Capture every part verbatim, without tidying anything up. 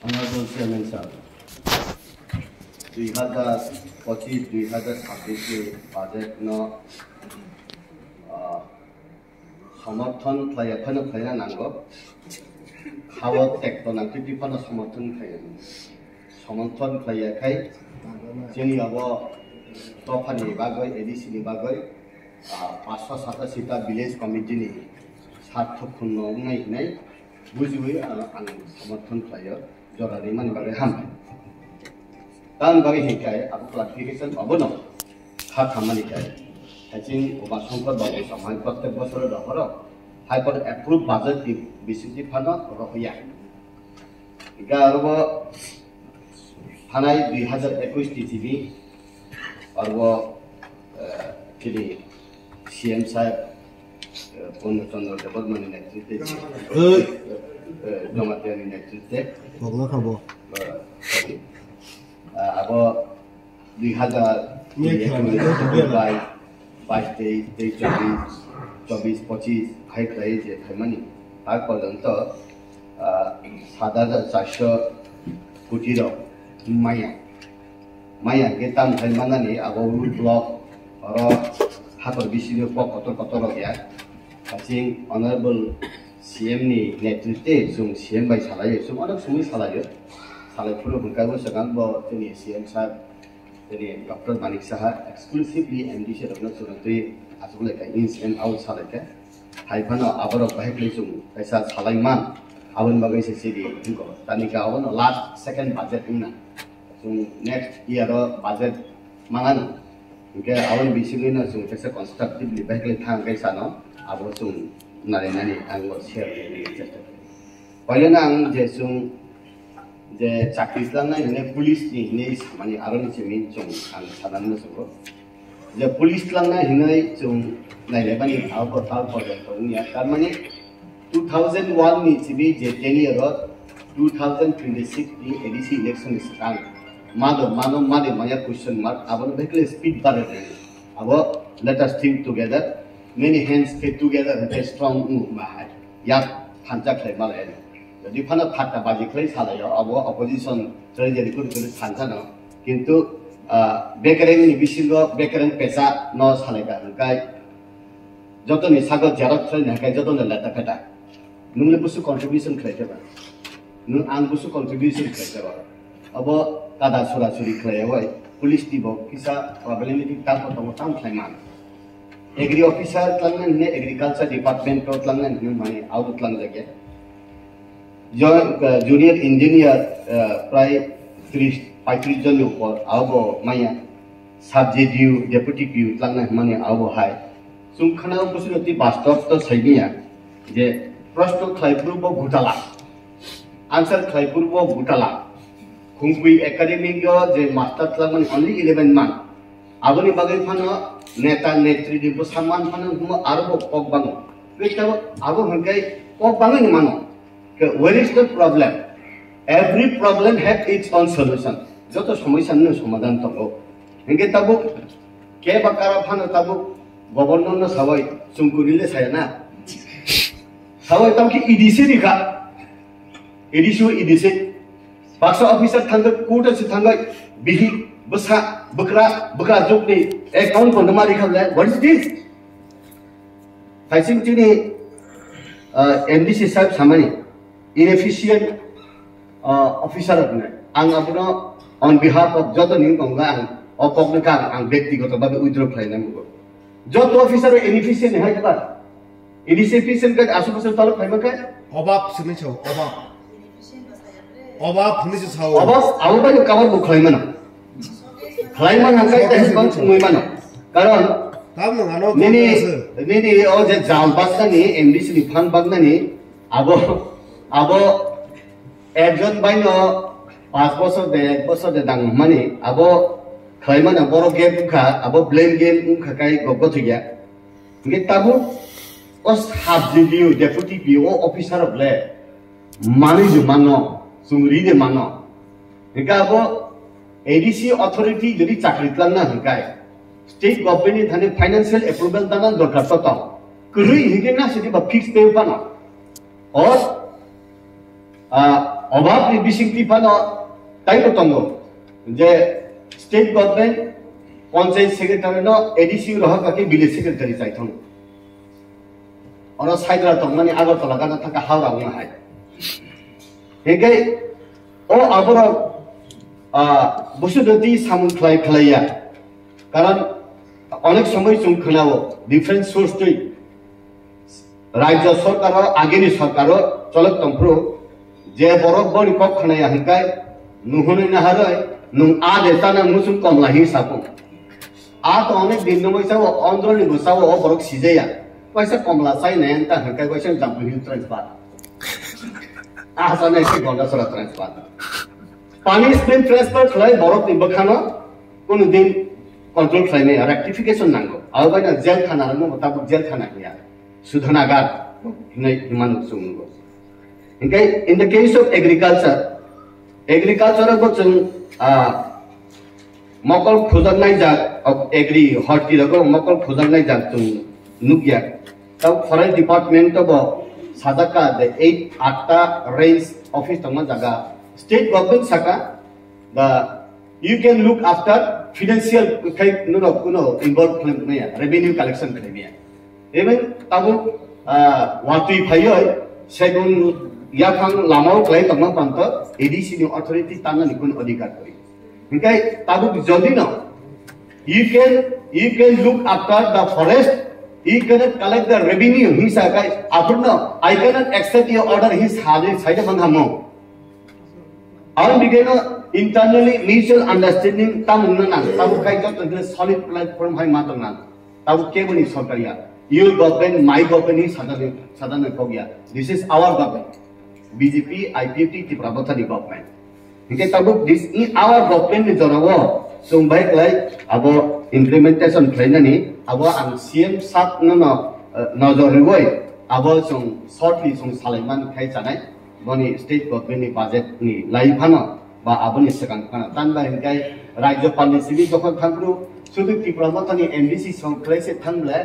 Honorable Chairman sir, dui hazar pochis dui hazar sabbish ni budget no, ah, somorthon khlaiya phano khlaina nango. Khao tekto nang twi phano somorthon khlaiya. Somorthon khlaiya khai chini abo dophani bagwi, A D C ni bagwi, ah, paanch sho satashi ta village committee ni sarthok khunno wngnai hinai bujiwi, ah, ang somorthon khlaio, jora rimani bagwi hambai. Tamni bagwi hinkhai abo clarification abono kha khammani khai. Haiching Uma Shankar Babu samai prottek bosoro dohoro hai kono approve budget ni bisingtwi phano rohorya. Hingkhe aro bo thanai dui hazar ekush ni simi aro bo, eh, chini C M saheb, eh, Purno Chandra Debbarma ni netrite, eh, Jamatia ni netrite, Pogla khabo. Eh, sorry. Ah, abo dui hazar, dui hazar, bais, bais, teis, teis, chobis, chobis, pochis hai khlai je khaimani. Har porjonto, ah, sat hajar charso koti rok maya. Maya hingkhe tam khai manani abo road block, oro hator bisingo kok kotor kotor rok ya. Haching Honorable C M ni netrite chwng C M bai salaio, chwng onek somoi salaio. Salai phuru hwnkha bo swkang bo chini C M sir, chini Doctor Manik Saha exclusively M D C rokno chwrwngtwi achuk lai kha, ins and out salai kha. Hai phano aborok bahai khlai chwng kaisa salai man, aboni bagwi se chini wngkha. Tani khe abono last second budget wngna. Chwng next year o budget mangano. Hingkhe aboni bisingwino chwng kaisa constructively bahai khlai thang khe sano abo chwng narinani ang bo share khlainani chesta khlaio. Pailano ang je chwng je chakri tlangnai hwnwi police ni hwnwi samani aroni simi chwng ang sanani muchungo. Je police tlangnai hwnwi chwng nailaimani abo tal porjonto wngya. Tar mani two thousand one ni simi je tenure o two thousand twenty-six ni A D C election ni swkang mado mano made maya question mark abono bekle speed bare rwdi. Abo let us think together, many hands fit together hwnkhe strong wngma hai yak thansa khlai malai. Jodi phano thatta baji khlai salaio abo opposition chwrai jani kunu kunu thansa no, kintu, ah, bekereng ni bisingo bekereng pesa no salai ka hwnkhe jotoni sago xerox khlai nai khe jotono leta pheta. Nwng le busu contribution khlai khe ba? Nwng ang busu contribution khlai khe ba? Abo kada sura suri khlai oi police ni bo kisa problematic ta ko tongo tang khlai man. Agri officer tlangnai hwnwi agriculture department o tlangnai hwnwi mani auto tlang jagya. Jo-, eh, junior engineer, eh, prai tris paitris jon ni upor abo maya. Sub J D U, Deputy P U tlangnai hwnmani abo hai. Chwng khana o busi roti bastop to saimiya je proshno khlai phuru bo gutala, answer khlai phuru bo gutala. Khungpui Academy o je master tlangmani only eleven man. Aboni bagwi phano neta netri ni bwsa man phano hwnmo aro bo kok bango. Tei abo hwnkhai kok bangwi ni mano. Ke, where is the problem? Every problem have its own solution. Joto somosya ni somadhan tongo. Hingke tabuk ke ba kara phano tabuk governor no sabai chungkuri le saya na. Sabai tam ki E D C ni kha. E D C, E D C. Baksa officer thangoi, court se thangoi, bihi, bwsa, bwkra, bwkra jokni account kono mari kha le. What is this? Haising chini, uh, M D C sahib samani inefficient, uh, officer rokno ang abono on behalf of joto ni wngkha ang o kokno kha ang, ang bektigoto bhabe withdraw khlaina mugo. Joto officer inefficient hai kha. Inefficient kha asuk asuk talo khlaima kha. Obab sini chau, obab. Obab hwnwi se sao. Obab, abo bai kabor bo khlai mano. Khlai man hangkai tei bang sungwi mano. Karon Tamo ano nini, kok nini o je jal baknani, M D C ni phan baknani, abo, abo ekjon bai no panch bosor de, ek bosor de dang mani, abo khlai mano borok game wngkha, abo blame game wngkha kai gobgo thwikya. Hingke tabuk o sub G D U, deputy P O officer rok le manwi je mano, chwng ri de mano. Hingke abo A D C authority jodi chakri tlangna hingkai state government ni thani financial approval dana dorkar to tong. Kwrwi hingke na sidi ba fix pay phano. Or, ah, Obabni bisingtwi phano taibo tongo je state government panchayat secretary no A D C rohor kaki village secretary chai thang. Oro Saidra tongmani Agartala gana thaka Howrah wngna hai. Hinkhe o aborok, ah, busudoti samung khlai khlaiya. Karon onek somoi chwng khnao different source twi Rajya sorkaro, agini sorkaro cholok tongphuru je borok boni kok khnaya hinkai nuhunwi naharwi nung a de tana musung komla hi sapo. A to onek din no moisa o ondroni bwsa o borok sijaya. Waisa komla chai nai ta hinkai waisa Jampuihal transfer. A sana isi Gandachara transfer. Punishment transfer khlai borok ni bwkhano kono din control khlai nai rectification nango. Abo bai na jail thana rokno tabuk jail thana hiya. Sudhanagar hinwi himano chwng nungo. Hinkhe in the case of agriculture, agriculture o bo chwng, ah, mokol khujak naijak, ok, agri horti rogo mokol khujak naijak chwng nukya. Tao forest department o bo sajak ka the eight atta range office tongma jaga state government saka the you can look after financial khai norok kuno involve khlai maya, revenue collection khlai maya. Even tabuk, ah, watwi phaioi segun yaphang lamao khlai tongma panto A D C ni authority tangnani kun adhikar kori. Hinkhe tabuk jodi no you can, you can look after the forest, you cannot collect the revenue hinsa kai aphurno I cannot accept your order hi sadi saida manhamo. Ang bigeno internally mutual understanding tamung na nang, tabuk kai jot solid platform hai ma tong nang. Tabuk keboni sorkar ya. Your government, my government hi sadani, sadani kok ya. This is our government. B J P, I P F T, Tipra Motha ni government. Hinkhe tabuk this in our government ni jorao chwng bai klai abo implementation khlainani abo ang C M sir no no, eh, nojor rwoi abo chwng shortly chwng salaiman khai chanai. Boni state government ni budget ni lai phano ba aboni swkang phano. Tani bai hinkhe Rajyapal ni simi jokhon thangphru sudu Tipra Motha ni M D C song khlai se thang ble.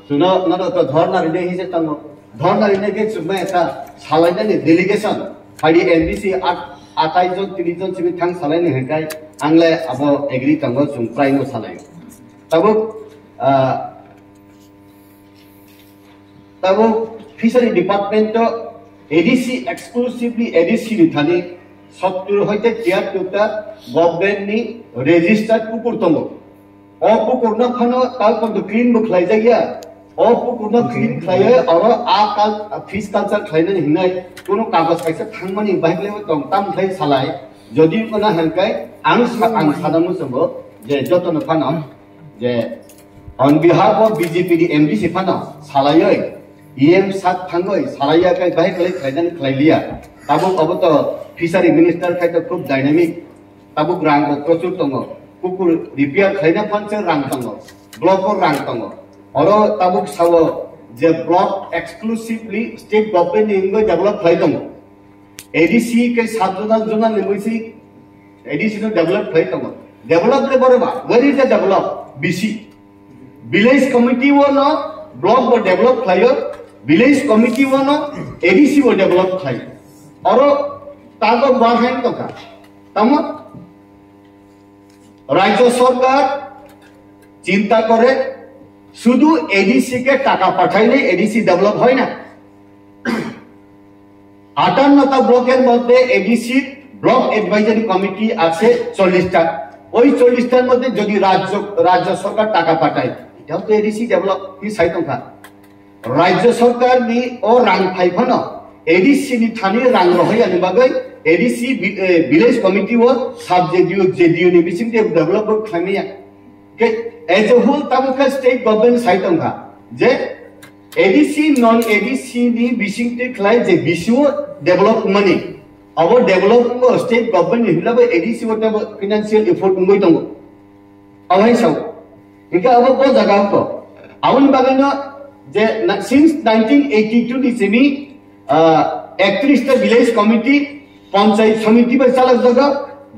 Suno, nono to dhorna rine hi se tango. Dhorna rine ke chuma eta salainani delegation. Phaidi M D C at, atai jon, tris jon simi thang salaini hinkai. Angle abo agree tango chung prai no salai. Tabuk, ah, Tabuk fishery department to A D C exclusively A D C ni thani sottur hoite tiyattur ta government ni registered pukur tongo. O pukur no phano tal pon to clean bo khlai jak ya. O pukur no clean khlai oro a kal, a fish culture khlai nani hinai kono kagoj kaisa thangmani bahik le tong tam khlai salai. Jodi kono hangkai ang sa-, ang sana musungo je joto no phano je on behalf of B J P ni M D C phano salaioi, E M sir thangoi salaiya kai bahai khlai khlainani khlai liya. Tabuk obo to fishery minister khai to khub dynamic. Tabuk rang bo prochur tongo. Pukur repair khlaina phanse rang tongo. Block o rang tongo. Oro tabuk sao je block exclusively state government ni wngwi develop khlai tongo. A D C ke sub zonal, zonal ni muisi A D C no develop khlai tongo. Develop le boro ba, where is the develop? B C. Village committee o no block bo develop khlaio, village committee o no A D C bo develop khlai. Oro tago bahai tongkha. Tamo রাজ্য সরকার চিন্তা করে শুধু এডিসি কে টাকা পাঠাইলে ADC develop হয় না। আটান্নটা ব্লকের মধ্যে এডিসি ব্লক অ্যাডভাইজারি কমিটি আছে চল্লিশটা। ওই চল্লিশটার মধ্যে যদি রাজ্য, রাজ্য সরকার টাকা পাঠায়, এটাও তো এডিসি ডেভেলপ কি সাই টঙ্কা। রাজ্য সরকার ni o rang phai phano ADC ni thani rang rohoi ani bagwi ADC vi-, eh, village committee o sub জেডিও, জেডিও ni bising de develop bo khlaimaya. Ke, as a whole tabuk kha state government sai tongkha je ADC non ADC ni bising twi khlai je B C o develop mani. Abo develop wngbo state government ni hwnlabo ADC o tabo financial effort wngwi tongo. Abhai sao. Hingke abo bo jaga wngkho. Aboni bagwino je na, since nineteen eighty-two ni simi, ah, ektrista village committee, panchayat samiti bai chalok jaga,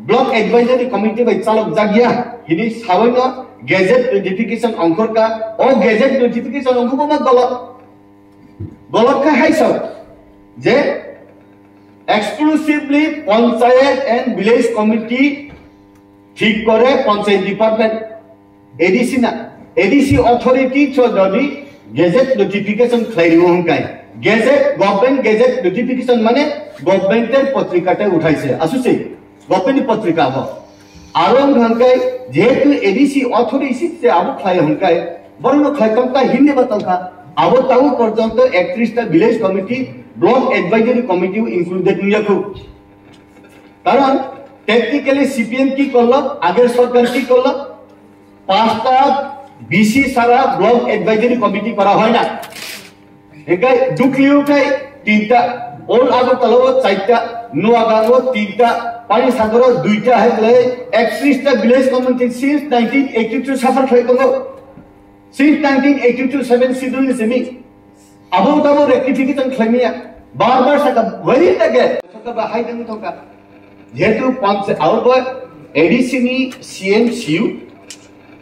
block advisory committee bai chalok jagya, hini sabaino gazette notification ongkhorka, o gazette notification ongkhubo ma golok. Golok khe hai sao je Exclusively panchayat and village committee thik kore panchayat department, A D C na, A D C authority so jodi gazette notification khlai rio hwnkai, gazette, government gazette notification mane government er potrika te uthaise, asuse government ni potrika abo. Aro hwnkai jehetu A D C authority se abo khlai hwnkai, borokno khlai tongkha, hindi ba tongkha, abo tau porjonto ektrish ta village committee, block advisory committee o included wngya khu. Karon technically C P M ki korlo, ager sorkar ki korlo, pasta B C sara block advisory committee kora hoy na. Hingkai Duklio khai tinta, Old Agartala o chaita, Noagang o tinta, Panisagar o duita, hai khlai ektrish ta village committee since nineteen eighty-two suffer khlai tongo. Since nineteen eighty-two seven schedule ni simi. Abo tabo rectification khlaimia. Bar bar saka, where is the gap? Saka ba hai dang thongka. Jehetu panch-, abo ba A D C ni C M C U,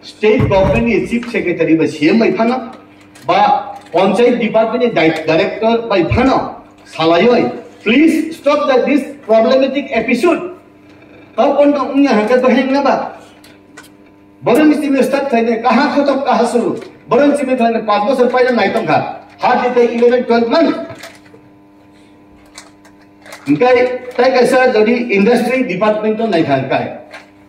state government ni chief secretary ba C M bai phano, ba panchayat department ni di-, director bai phano, salaioi, please stop the, this problematic episode. Tau kon tong ungya hake to heng na ba. Boroni simi start khlainai, kaha khotok, kaha suru. Boroni simi khlainai, panch bosor paina nai tongkha. Hardly eleven, twelve months. Hingkai, tai kaisa jodi industry department to naikha hingkai.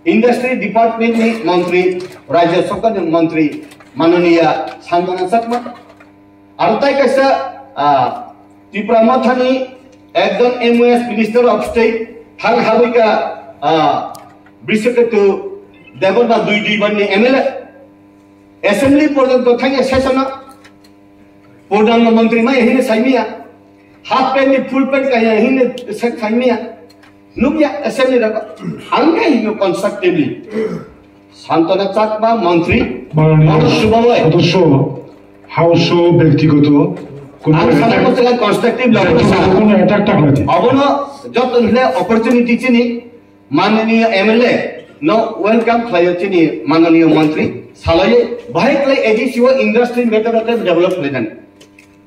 Industry department ni montri, Rajya Sarkar ni montri, Mananiya Santana Chakma. Aro tai kaisa, ah, Tipra Mothani ekjon M O S, Minister of State, thang habika, ah, Brishaketu Debbarma dui dui bar ni M L A. Assembly porjonto thangya session o. Pradhan Mantri mai hine saimia. Half pant ni full pant kaya hine sa-, saimia. Nukya assembly rok ang khe hino constructively. Santana Chakma montri, মাননীয় Honorable Subhabai. সদস্য, হাউস সহ ব্যক্তিগত কোনো Ang sana attack, ko sila constructive law ব্যক্তিগত sa. কোনো attack tak nati. Abono joto hile opportunity chini mananiya M L A no welcome khlaio chini mananiya montri. Salai bahai khlai A D C o industry matter of develop khlaidan.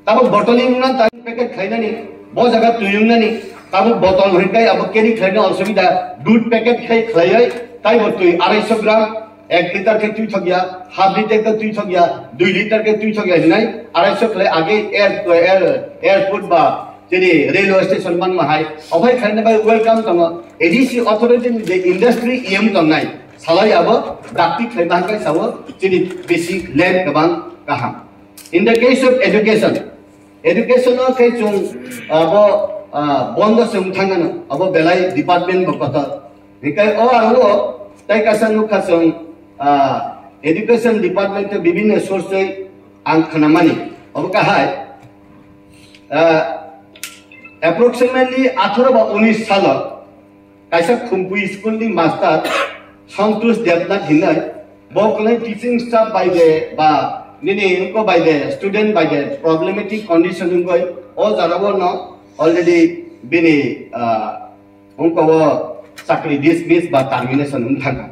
Tabuk bottling wngna tang packet khlainani, bo jaga twi wngnani, tabuk bottle hwnkai abo carry khlaina osubida, dud packet khai khlaioi, taibo twi arai sho gram, ek liter khe twi thokya, half liter khe twi thokya, dui liter khe twi thokya hinai, arai sho khlai age air, air, airport ba chini railway station manma hai, ophai khlaina bai welcome tongo, A D C authority ni je industry E M tongnai, salai abo dakti khlaima hwnkai sao chini basic land kwbang kaham. In the case of education, education o khe chwng, ah, bo, ah, bondo chwng thangano, abo belai department bo kotor. Hikai o ang o tai kaisa nukha chwng, ah, education department o bibhinno source oi ang khnamani. Obo kahai, ah, approximately atharo ba unis salo kaisa Khumpui school ni master Santosh Debnath hinwi bo kwlai teaching staff bai de ba nini wngko bai de student bai de problematic condition wngwi o jagao no already bini, ah, wngko o chakri dismiss ba termination wng thangkha.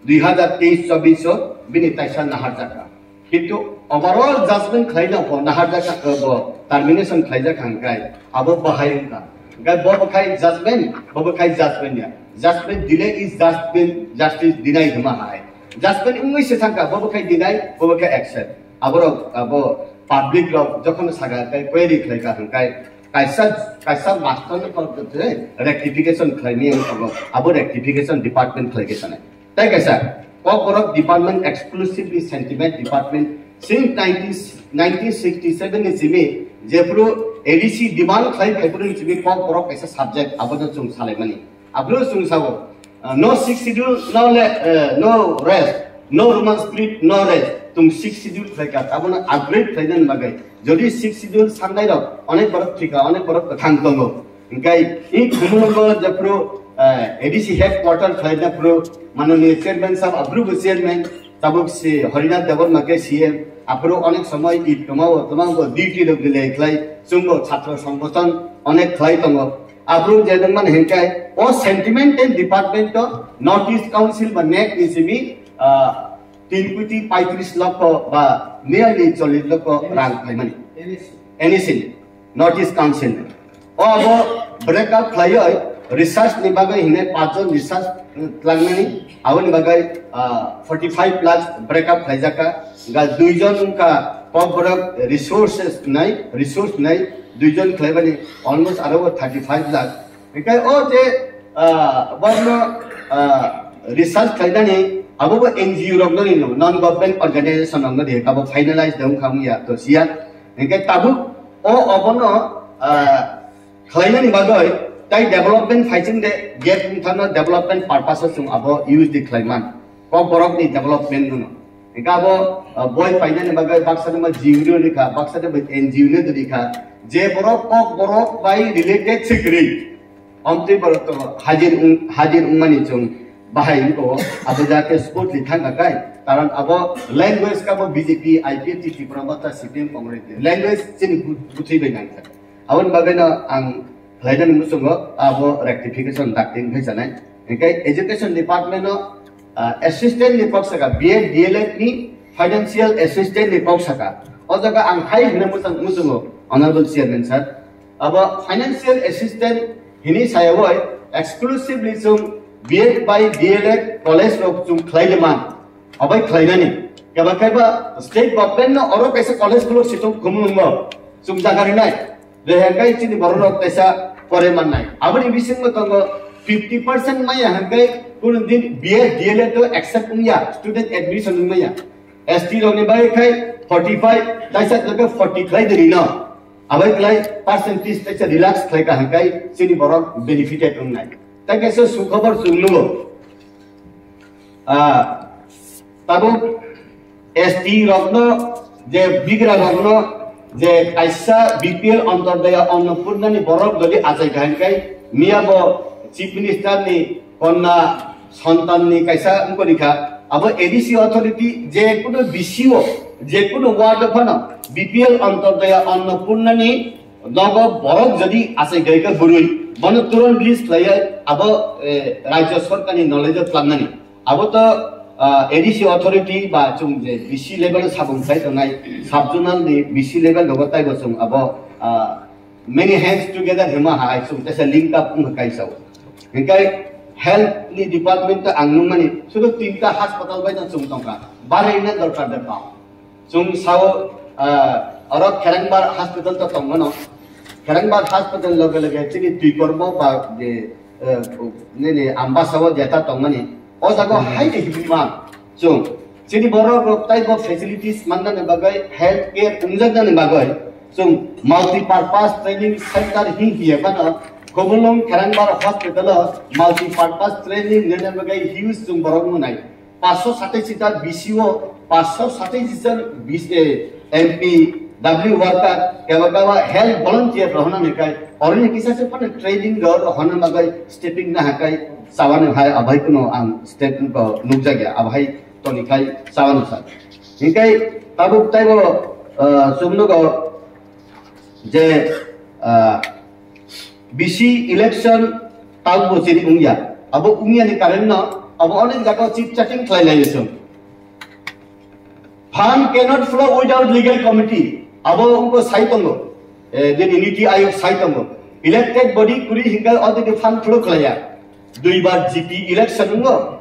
Dui hazar teis chobbish o bini taisa naharjakha. Kintu overall judgment khlaina bo naharjak kha, bo termination khlaijak kha hwnkhe abo bahai wngkha. Hwnkhe bo bo khai judgment, bo bo khai judgment ya. Judgment delay is judgment, justice denied hwnma hai. Judgment wngwi se thangkha, bo bo khai deny, bo bo khai accept. Aborok abo public rok jokhon saga khai query khlaikha hwnkhe kaisa, kaisa master no rectification khlaimani wngkha, abo rectification department khlaikhe sanai. Tai kaisa, Kokborok department exclusively sentiment department since nineteen, nineteen sixty seven ni simi jephuru A D C demand khlai phaiphuru ni simi Kokborok kaisa subject abono chwng salaimani. Aphuru chwng sao, uh, no sixth schedule, no le-, uh, no rest, no Roman script, no rest. Chwng sixth schedule khlaikha, abono upgrade khlainani bagwi. Jodi sixth schedule sannairok onek borok thika, onek borok kwthang tongo. Hingkai i khumulwngo jephuru, eh, A D C headquarter khlaina phuru mananiya chairman sahab aphuru bo chairman, tabuk si Harinath Debbarma khe C M, aphuru onek somoy i twmao, twmao bo duty rok delay khlai, chwngbo chhatro songgothon onek khlai tongo. Aphuru je nang mani hingkai o sentiment and department o North East Council ba NEC ni simi, ah, tin koti paitris lokho ba nearly chollish lokho rang khlaimani. N E C ni, North East Council ni. Abo break up khlaiwi research ni bagwi hinwi paanch jon research, mm, tlangnani, aboni bagwi, ah, forty five lakhs break up khlaijak kha. Ga dui jon wngkha Kokborok resources nai, resource nai, dui jon khlaibani almost aro thirty five lakh. Hinkhe o je, ah, borno, ah, research khlainani abo bo N G O rok nani no, non government organization rok nani abo finalize de wngkha wngya to siya. Hinkhe tabuk o obono, ah, khlainani bagwi tai development phaising de gap wngthano development purpose o chwng abo use de khlaiman. Kokborok ni development no. Hinkhe abo, ah, boi painani bagwi baksa de ma G U no rikha, baksa de N G O no rikha. Je borok Kokborok bai related se kwrwi. Omtwi borok to hajir wng-, hajir wngmani chwng bahai wngko abo jate sport ni thangka kai. Karon abo language ka bo B J P, I P F T, Tipra Motha, C P M, Congress ni language chini bu-, butwi bai nangkha. Aboni bagwi no ang khlaidani muchungo abo rectification dakti wngkhe sanai. Hinkhe education department no, ah, assistant ni kok saka B Ed, D L Ed ni financial assistant ni kok saka. O jaga ang hai hwnwi muchung-, muchungo, Honorable Chairman sir. Abo financial assistant hini sayawoi exclusively chwng B Ed bai D L Ed college rok chwng khlai de man. Abai khlainani. Keba keba state government no oro kaisa college khuluk situng khumulungo. Chwng jaga rinai. Rehengkai chini borok rok kaisa pore mannai. Aboni bisingo tongo fifty percent maya hangkai kuno din B Ed, D L Ed to accept wngya, student admission wngmaya. S T rokni bagwi khai forty five, taisa tongkhe forty khlai de rino. Abai khlai percentage taisa relax khlai ka hangkai chini borok benefited wngnai. Tai kaisa sukhobor chwng nugo. Ah, tabuk S T rokno je bigra rokno je kaisa B P L Antyodaya Annapurna ni borok jodi achai kha hingkai miya bo Chief Minister ni konna santan ni kaisa wngkoni kha abo A D C authority je kuno B C o je kuno ward o phano B P L Antyodaya Annapurna ni nogo borok jodi achai kha hingkai bwrwi bono turon release khlaiya abo, eh, rajya sarkar ni knowledge o tlangnani. Abo to, ah, A D C authority ba chwng je B C level sabung khlai tongnai, sub zonal ni B C level rogo taibo chwng abo, ah, many hands together hima hai chwng tesa link up wng kai sao. Hinkhe health ni department to ang nungmani sudu tinta hospital bai no chwng tongkha. Bare na dorkar de pao. Chwng sao, ah, oro Kherengbar hospital to tongmano. Kherengbar hospital loge loge chini twi kormo ba je, eh, nini Ambasao jeta tongmani. O jaga Hmm. Hai de himma. Chwng chini borok rok tai bo facilities mannani bagwi, health care wngjaknani bagwi chwng multi purpose training center hing hiya bano Khumulwng Kherengbar hospital o multi purpose training nini bagwi huge chwng borok nunai. Paanch sho satais ta B C o, paanch sho satais jon B C, eh, M P W worker, keba keba health volunteer rohorna ni kai, oroni kisa se phano training rok rohorna bagwi stepping na hakai, chawani hai abai kuno ang step ko nukjakya, abai toni kai chawani sa. Hikai tabuk taibo, eh, chwngno go je, ah, B C election tang bo chini wngya. Abo wngya ni current no, abo onek jaga chip chatting khlai lai chwng. Fund cannot flow without legal committee. Abo wngko sai tongo. Eh, nini Niti Ayog sai tongo. Elected body kuri hingka already fund flow khlaiya. Dui bar G P election wngko.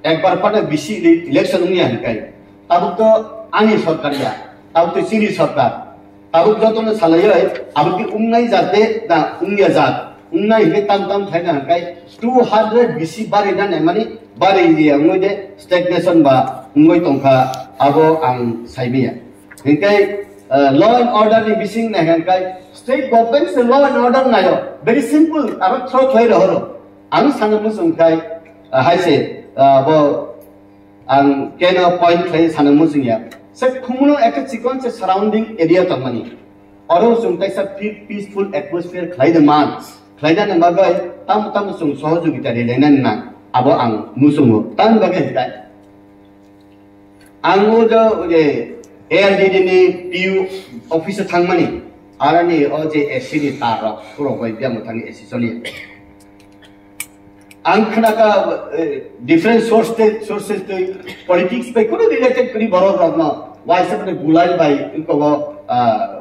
Ekbar phano B C ele-, election wngya hinkai. Tabuk to ani sorkar ya. Tabuk to chini sorkar. Tabuk jotono salaioi, abo ki wngnai jat de, na wngya jat. Wngnai hinke tam tam khaina hinkai two hundred B C bari na naimani bari ya wngoi de stagnation ba wngoi tongkha abo ang saimiya. Hinkai, eh, law and order ni bising nai hinkai state government se law and order nayo. Very simple, abo throw khlai rohoro. Ang sana muchung khai, ah, hai se, ah, bo ang keno point khlai sana muchung ya. Se khumuno ekta chikon se surrounding area tongmani. Oro chwng kaisa pe-, peaceful atmosphere khlai de man. Khlai na bagwi tam tam chwng sohojogita ri laina nang. Abo ang muchungo. Tam bagwi hitai. Ang o jo, o je, A R D D ni P U office o thangmani, aroni o je A C ni tar rok, puro bai biamo thangni A C choli. Ang khna ka, eh, different source te, sources te, politics bai kuno related kuri borok rok no, waisa mane bulai bai, ko, ah,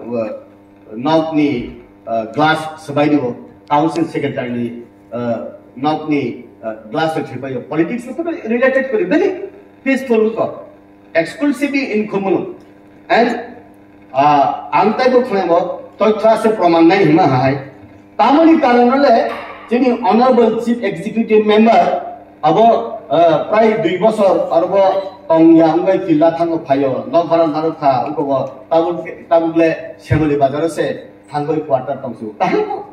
nok ni, uh, glass swbai rio, council secretary ni, uh, nok ni, uh, glass rok swbai rio. Politics ni kono related kori, very peaceful ko. Exclusively in Khumulwng. And, uh, ang taibo khwnaimo, toitho ase proman nai hima hai. Tamoni karon le, chini Honorable Chief Executive Member, abo, uh, prai dui bosor, arbo tongya wngwi killa thango phaio, nok bara narwk kha, ukobo tabuk, tabuk le Semoli bazar se thangwi quarter tongsu. Tahai bo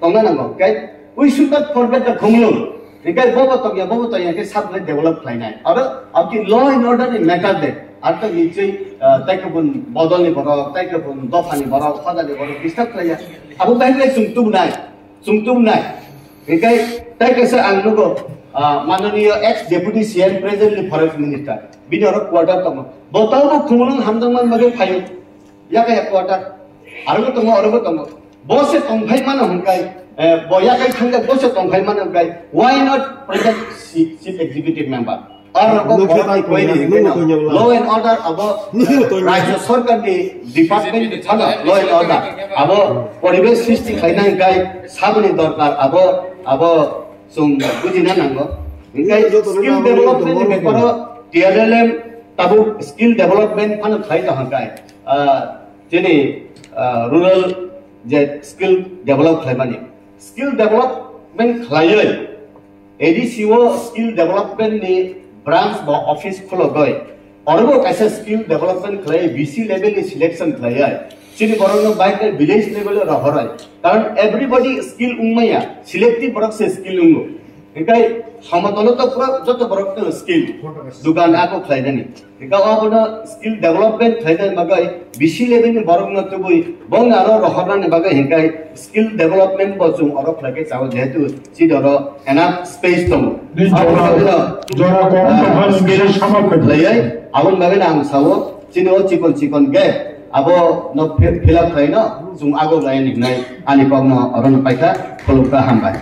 tongna nango, okay? We should not forget the Khumulwng. Hinkhe bobo tongya, bobo tongya khe sab le develop khlainai. Aro, abki law and order ni matter de. Aro to nichoi, uh, tai kubun bodol ni borok, tai kubun dopha ni borok, hoda ni borok disturb khlaiya. Abo bahai khlai chwng tubunai. Chwng tubunai. Hinkhe tai kaisa ang nugo, ah, mananiya ex deputy C M, presently forest minister. Bini oro quarter tongo. Bo tamo Khumulwng hamjakma bagwi phaio. Yaka ya quarter. Aro bo tongo, oro bo tongo. Bo se tongphai mano hwnkai, eh, bo yakai thangjak bo se tongphai mano hwnkai. Why not present chief, chief executive member? Aro bo Nukhe borok tai ni koini tongya, hwnkheno nukhe tongya bwla. Law and order abo Nukhe tongya. Rajya Sarkar ni department ni thana law and order abo poribesh srishti khlaina hwnkhai saboni dorkar abo, abo chwng bujina nango. Hwnkhai Joto skill rwna development ni abo beparo T R L M tabuk skill development phano khlai tong hwnkhai, ah, chini, ah, rural je skill develop khlaimani, skill development khlaiwi A D C o skill development ni branch ba office khulogwi, orobo kaisa skill development khlai B C level ni selection khlaiwi, chini borokno bai khe village level o rohorwi. Karon everybody skill wngmaya, selective borok se skill wngo. Hinkhe somotolo to pura joto borok no skill, dukan ako khlainani. Hinkhe abono skill development khlainani bagwi B C level ni borokno tubui bongni aro rohornani bagwi hinkhe skill development bo chwng oro khlaikhe chao, jehetu chini oro enough space tongo. Ni jora, Aboni bagwino, jora kom ah, tongphani skill bising sama khe. Khlaiwi, aboni bagwino ang sao, chini o chikon chikon khe abo no fi-, fill up khlaino chwng ago laini hinai ani kokno orono paikha, khulumkha, hambai.